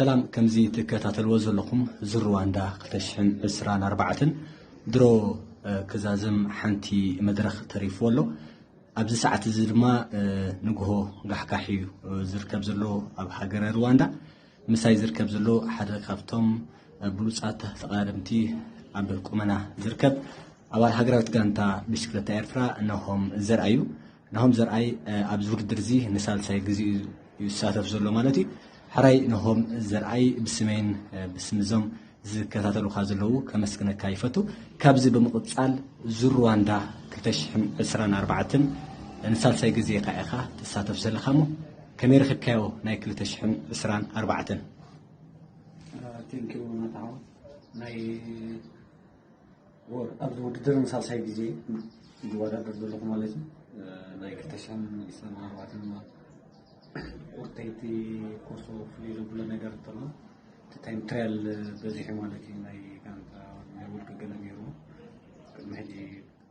ሰላም፣ ከምዚ ትከታተልዎ ዘለኹም ዙር ሩዋንዳ ክልተ ሽሕን ዕስራን ኣርባዕተን ድሮ፣ እ፣ ክዛዘም ሓንቲ መድረኽ ተሪፍዎ ኣሎ። ኣብዚ ሰዓት እዚ ድማ፣ እ፣ ንግሆ ጋሕጋሕ እዩ፣ እ፣ ዝርከብ ዘሎ ኣብ ሃገረ ሩዋንዳ። ምሳይ ዝርከብ ዘሎ ሓደ ካብቶም፣ እ፣ ብሉጻት ተቐዳደምቲ ኣብ ቁመና ዝርከብ ኣባል ሃገራዊት ጋንታ ብሽክለታ ኤርትራ ናሆም ዘርኣይ እዩ። ናሆም ዘርኣይ፣ እ፣ ኣብዚ ውድድር እዚ ንሳልሳይ ግዜ እዩ ይሳተፍ ዘሎ ማለት እዩ። ሕራይ ናሆም ዘርኣይ፣ ብስመይን፣ እ፣ ብስም እዞም ዝከታተሉኻ ዘለዉ ከመስግነካ ይፈቱ። ካብዚ ብምቕጻል ዙር ሩዋንዳ ክልተ ሽሕን ዕስራን ኣርባዕተን ንሳልሳይ ግዜ ኢኻ ኢኻ ትሳተፍ ዘለኻ እሞ ከመይ ረኺብካዮ ናይ ክልተ ሽሕን ዕስራን ኣርባዕተን? ቴንኪዩ ናታሓው ናይ ወር ኣብዚ ውድድር ንሳልሳይ ግዜ ዝወዳደር ዘለኹ ማለት እዩ። ናይ ክልተ ሽሕን ዕስራን ኣርባዕተን ቁርተይቲ ኮርሶ ፍልይ ዘብሎ ነገር እንተሎ እቲ ታይም ትራያል በዚሑ ማለት እዩ። ናይ ጋንታ ናይ ውልቂ ገለ ነይሩ። ቅድሚ ሕጂ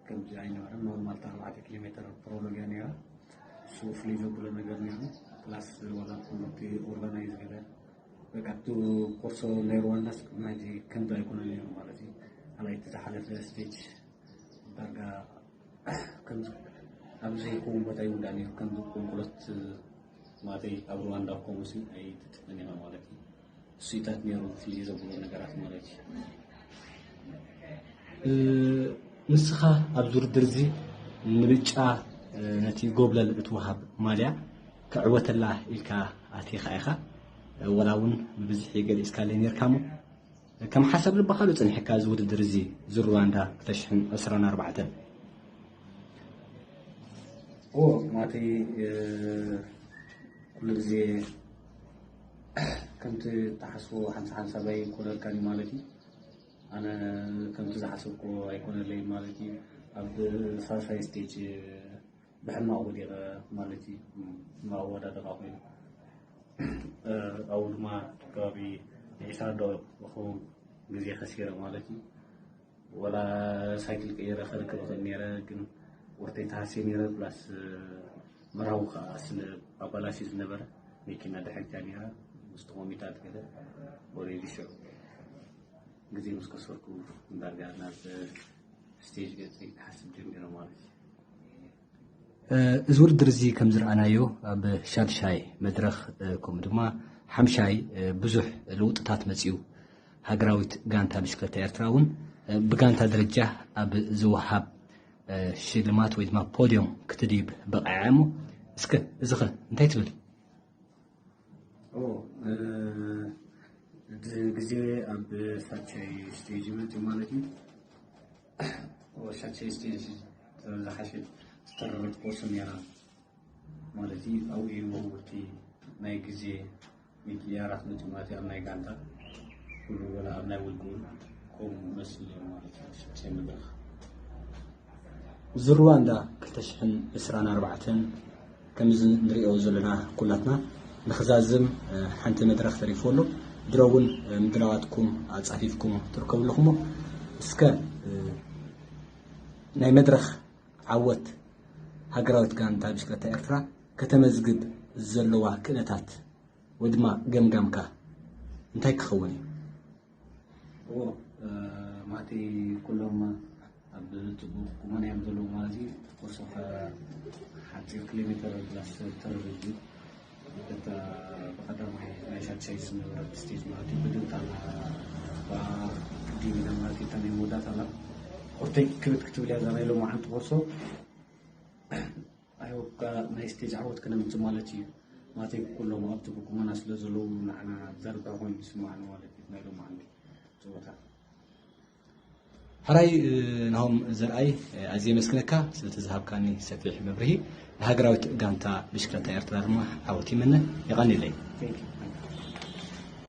ከምዚ ኣይነበረን። ኖርማል ኣርባዕተ ኪሎ ሜትር ፕሮሎግ እያ ነይራ። እሱ ፍልይ ዘብሎ ነገር ነይሩ። ፕላስ ዋላ እቲ ኦርጋናይዝ ገለ በቃ እቲ ኮርሶ ናይ ሩዋንዳስ ቅድሚ ሕጂ ከምዚ ኣይኮነን ነይሩ ማለት እዩ። ካልኣይቲ ዝሓለፈ ስቴጅ ዳርጋ ከምዚ ኣብ ዘይከውን ቦታ ይውዳእ ነይሩ። ከምዚ ቁልቁለት ማተይ ኣብ ሩዋንዳ ከምኡ ሲ ኣይትጥፍን ኢኻ ማለት እዩ። እሱይታት ነይሩ ፍልይ ዘብሎ ነገራት ማለት እዩ። እ፣ ንስኻ ኣብዚ ውድድር እዚ ንብጫ፣ እ፣ ነቲ ጎብለል እትወሃብ ማልያ ክዕወተላ ኢልካ ኣቲኻ ኢኻ። እ፣ ወላ እውን ብብዝሒ ገሊጽካለይ ነርካ እሞ ከም ሓሳብ ልብኻ ዶ ጸኒሕካ እዚ ውድድር እዚ ዙር ሩዋንዳ ክልተ ሽሕን ዕስራን ኣርባዕተን? ኦ ማተይ፣ እ፣ ኩሉ ግዜ ከምቲ እትሓስቦ ሓንሳ ሓንሳብ ኣይኮነልካን እዩ ማለት እዩ። ኣነ ከምቲ ዝሓሰብኮ ኣይኮነለይ ማለት እዩ። ኣብ ሳልሳይ ስቴጅ ብሕማቕ ወዲቐ ማለት እዩ። ሕማቕ ኣወዳድቓ ኮይኑ፣ እ፣ ኣብኡ ድማ ከባቢ ዒስራ ዶ ዝኸውን ግዜ ከሲረ ማለት እዩ። ወላ ሳይክል ቀይረ ክርክብ እኽእል ነይረ፣ ግን ወርተይ ተሃስየ ነይረ። ፕላስ፣ እ፣ መርሃዊ ከዓ ስለ ኣባላሲ ዝነበረ መኪና ድሕሪታ ነይራ፣ ምስቲ ኮሚታት ገለ ኦሬዲ ሽዑ ግዜ ምስ ከሰርኩ ዳርጋ ናብ ስቴጅ ገፀይ ክሓስብ ጀሚረ ማለት እዩ። እ፣ እዚ ውድድር እዚ ከም ዝረኣናዮ ኣብ ሻድሻይ መድረኽ፣ እ፣ ከምኡ ድማ ሓምሻይ፣ እ፣ ብዙሕ ለውጥታት መጺኡ። ሃገራዊት ጋንታ ብሽክለታ ኤርትራ እውን፣ እ፣ ብጋንታ ደረጃ ኣብ ዝወሃብ፣ እ፣ ሽልማት ወይ ድማ ፖድዮም ክትድይብ በቒዓ እሞ እስከ እዚኸ እንታይ ትብል? ኦ፣ እ፣ እዚ ግዜ ኣብ ሻድሻይ ስቴጅ መፂኡ ማለት እዩ። ኦ፣ ሻድሻይ ስቴጅ ዝሓሸት ዝተረረት ኮርስ ነይራ ማለት እዩ። ኣብኡ እዩ እቲ ናይ ግዜ ምቅያራት መፂኡ ማለት እዩ። ኣብ ናይ ጋንታ ኩሉ ወላ ኣብ ናይ ውልቂ እውን ከምኡ መስል እዮም ማለት እዩ። ሻድሻይ መድረኽ ዙር ሩዋንዳ ክልተ ሽሕን ዕስራን ኣርባዕተን ከምዚ ንሪኦ ዘለና ኩላትና ንኽዛዝም፣ እ፣ ሓንቲ መድረኽ ተሪፉ ኣሎ። ድሮ እውን፣ እ፣ ምድላዋትኩም ኣጻፊፍኩም ትርከቡ ኣለኹሞ። እስከ፣ እ፣ ናይ መድረኽ ዓወት ሃገራዊት ጋንታ ብሽክለታ ኤርትራ ከተመዝግብ ዘለዋ ክእለታት ወይ ድማ ገምጋምካ እንታይ ክኸውን እዩ? እዎ፣ እ፣ ማቲ ኩሎም ኣብ ጽቡቕ ቁመና እዮም ዘለዉ ማለት እዩ። ኮርሶ ሓፂር ኪሎ ሜትር ፕላስ ተረርጅ እታ ብቐዳማይ ናይ ሻድሻይ ዝነበረት ስቴጅ ማለት እዩ። ብድንታና ብኣ ቅዲም ኢላ ማለት እዩ። እታ ናይ መወዳእታ ኣላ ቁርተይ ክብት ክትብል እያ እዛ ናይ ሎማዓንቲ ኮርሶ። ኣይወካ ናይ ስቴጅ ዓወት ክነምጽእ ማለት እዩ። ማተይ ኩሎም ኣብቲ ብቁመና ስለ ዘለዉ ንዓና ዘርጋ ኮይኑ ይስማዕና ማለት እዩ ናይ ሎማዓንቲ ጸወታ። ሕራይ፣ እ፣ ናሆም ዘርኣይ፣ እ፣ ኣዝየ የመስግነካ ስለቲ ዝሃብካኒ ሰፊሕ መብርሂ። ንሃገራዊት ጋንታ ብሽክለታ ኤርትራ ድማ ዓወት ይምነ። የቐንየለይ። Thank you.